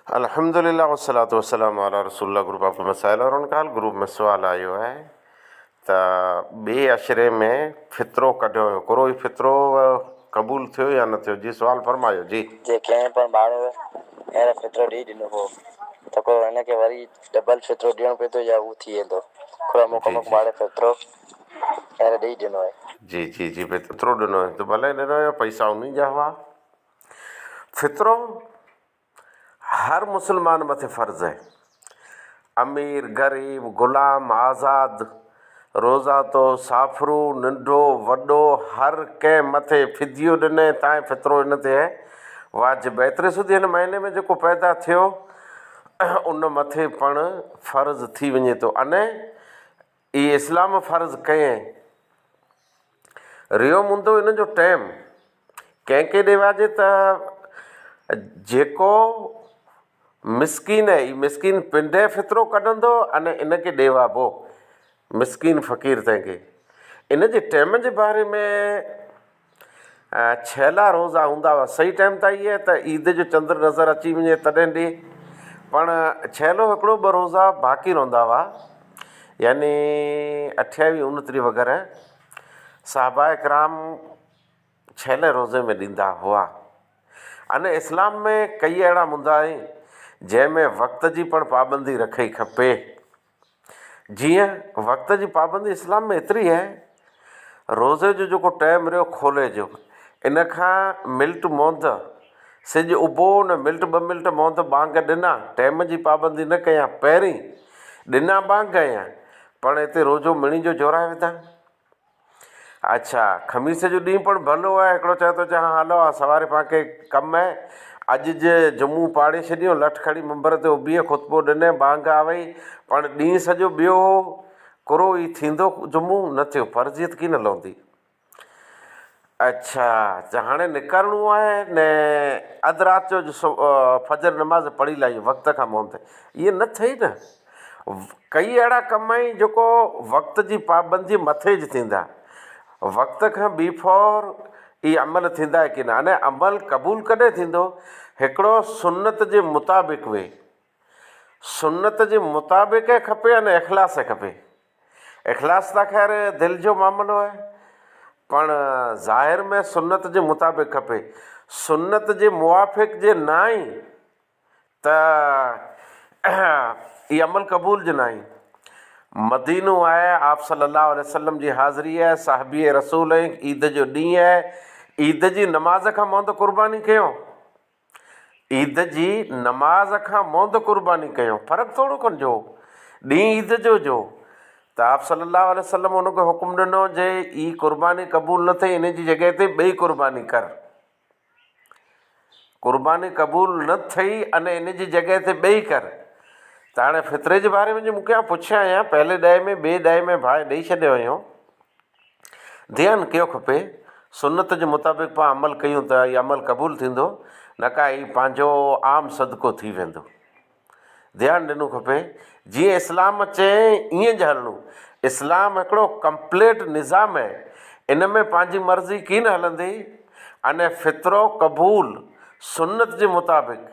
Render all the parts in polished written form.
الحمدلله والصلوة والسلام علي رسول الله گروپ آپ مسائل اور ان کا حل گروپ ۾ سوال آيو آهي ته ٻئي عشري ۾ فطرو ڪڍيو هيو ڪرو هي فطرو قبول ٿيو يا نه ٿيو جي سوال فرمايو جي. جي ڪنهن پڻ ماڻهوء هينئر فطرو ڏئي ڏنو هو ته ڪو هن کي وري ڊبل فطرو ڏيڻو پوندو يا هو ٿي ويندو؟ ڪو امڪ جي امڪ جي. ماڻهوء فطرو هينئر ڏئي ڏنو آهي. جي جي جي فطرو ڏنو هيو ته ڀلي ڏنو هيو پئسا انهي جا هئا فطرو هر مسلمان مٿي فرض آهي. امير، غريب، غلام، آزاد، روزاتو، سافرو، ننڍو، وڏو هر ڪنهن مٿي فديو ڏني تانء فطرو ان تي واجب آهي. ايتري سڌي هن مهيني ۾ جيڪو پيدا ٿيو ان مٿي پڻ فرض ٿي وڃي ٿو اني اي اسلام فرض ڪئين ريو مندو ان جو ٽيم ڪنهن کي ڏيواجي ته جيڪو مسڪين اي مسڪين پنڊي فطرو ڪڍندو اني ان کي ڏيوابو مسڪين فقير تنهن کي ان جي ٽيم جي باري ۾ ڇيلا روزا هوندا هئا. صحيح ٽائيم ته اهي ته عيد جو چندر نظر اچي وڃي تڏهن ڏي. پڻ ڇيلو هڪڙو ٻه روزا باقي رهندا هئا يعني اٺياويهه اڻٽيهه وغيره صحابه ڪرام ڇيلي روزي ۾ ڏيندا هئا. ان اسلام ۾ ڪئي اهڙا مندا آهن جنهن ۾ وقت جي پڻ پابندي رکئي کپي. جيئن وقت جي پابندي اسلام ۾ ايتري آهي، روزي جو جيڪو ٽائيم رهيو کولي جو، ان کان ملٽ موند، سج اڀو نه ملٽ ٻه ملٽ موند ٻانگ ڏنا، ٽائيم جي پابندي نه ڪيان، پهرين ڏنا ٻانگ ائين، پڻ هتي روزو مڻي جو جورائي وڌا. اڇا خميس جو ڏينهن پڻ ڀلو آهي هڪڙو چئي ٿو چي ها هلو ها سواري پاڻ کي ڪم آهي اڄ جي جمعو پاڙي ڇڏيون لٺ کڻي منبر تي اڀي خطبو ڏني ٻانگ آوئي پڻ ڏينهن سڄو ٻيو هو ڪرو ئي ٿيندو جمعو نه ٿيو فرضيت ڪي نه لهندي اڇا ته هاڻي نڪرڻو آهي نه اڌ رات جو فجر نماز پڙهي لاهيون وقت کان موند ائين نه ٿئي نه ڪئي اهڙا ڪم آهن جيڪو وقت جي پابندي مٿي ج ٿيندا. وقت کان بي فور اهي عمل ٿيندا ڪي نه. اني عمل قبول ڪڏهن ٿيندو؟ هڪڙو سنت جي مطابق وي. سنت جي مطابق کپي اني اخلاص کپي. اخلاص ته خير دل جو معاملو آهي پڻ ظاهر ۾ سنت جي مطابق کپي. سنت جي موافق جي ناهي ته اهي عمل قبول جي ناهي. مدينو آهي، آپ صلي الله عليه وسلم جي حاضري آهي، صحابي رسول آهن، عيد جو ڏينهن آهي، عيد جي نماز کان موند قرباني ڪيو، عيد جي نماز کان موند قرباني ڪيو، فرق ٿورو کن جو ڏينهن عيد جو جو ته آپ صلي الله عليه وسلم ان کي حڪم ڏنو جي هي قرباني قبول نه ٿئي ان جي جڳهه تي ٻئي قرباني ڪر. قرباني قبول نه ٿئي اني ان جي جڳهه تي ٻئي ڪر ته هاڻي فطري جي باري ۾ جي مون کي پڇيا آهيان پهلي ڏهه ۾ ٻئي ڏهه ۾ ڀاء ڏئي ڇڏيو هيو ڌيان ڪيو کپي سنت جي مطابق پاڻ عمل ڪيون ته هي عمل قبول ٿيندو نه ڪا هي پنهنجو عام صدقو ٿي ويندو ڌيان ڏنو کپي جيئن اسلام چئي ائين ج هلڻو اسلام هڪڙو ڪمپليٽ نظام آهي ان ۾ پنهنجي مرضي ڪين هلندي اني فطرو قبول سنت جي مطابق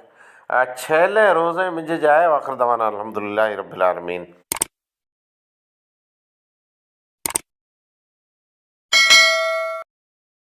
ڇهلين روزي منجهه جاء واخر دعوانا الحمدلله رب العالمين.